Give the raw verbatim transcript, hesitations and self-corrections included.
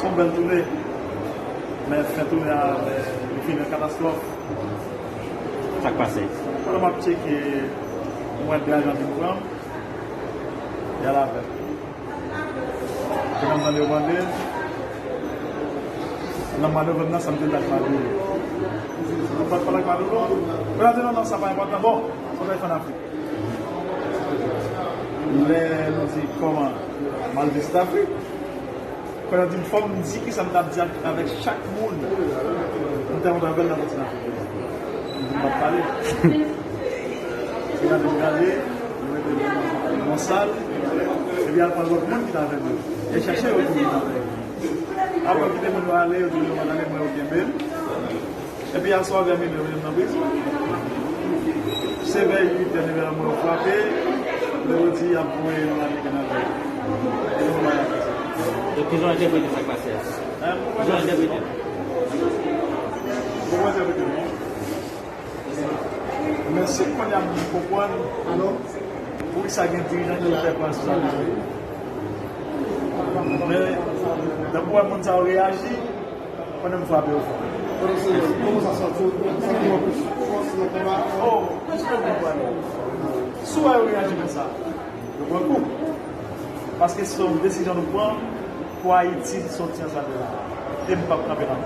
Se yon bèl tounen. Men fen tounen an, men li fini an katastwòf. Sa k pase? Pandan m ap tcheke, m wè de ajan vin pran m. Y al avè m. Pandan m tande yo mande m, nan mande m nan, sa m te di ak Madoulo. Sa m pa t pale ak Madoulo. Yo di non, non, sa pa enpòtan. Bon, on va fè an Afrik. Lè nou di kòman m al vizite Afrik, Kòlè di m fò m di kisa m t ap di ak, avèk chak moun m te rankontre avè l nan kontinan Afriken. M di m p ap pale. Se gade m gade, m mete nan yon sal, epi al pran lòt moun ki t avè m yo. E chache yo tou ki t avè m. Apre yo kite moun yo ale, yo di yo pa t ale, mwen yo kenbe m. Epi aswè vè minui yo nan prizon. Se vè uit è, nèf è mwen yo frape, lè yo di y ap voye nou ale Kanada. E nou pa y ap fè sa. Donk, kijan w entèprete sa k pase a? Hein? Kijan w entèprete l? Mwen entèprete l, non. Men si kounye a m konprann, poukisa gen dirijan ki fè pran sou sa. Men, lè m wè moun sa yo reyaji, pandan m frape yo fò. Kòman sa sòti? Sa ki w anpeche fòs nan konba? Oh, mwen jis konprann. Si w wè yo reyaji konsa, yo pran kou. Paske se yon desizyon nou pran pou Ayiti sòti nan sa l ye la. E m p ap kanpe nan.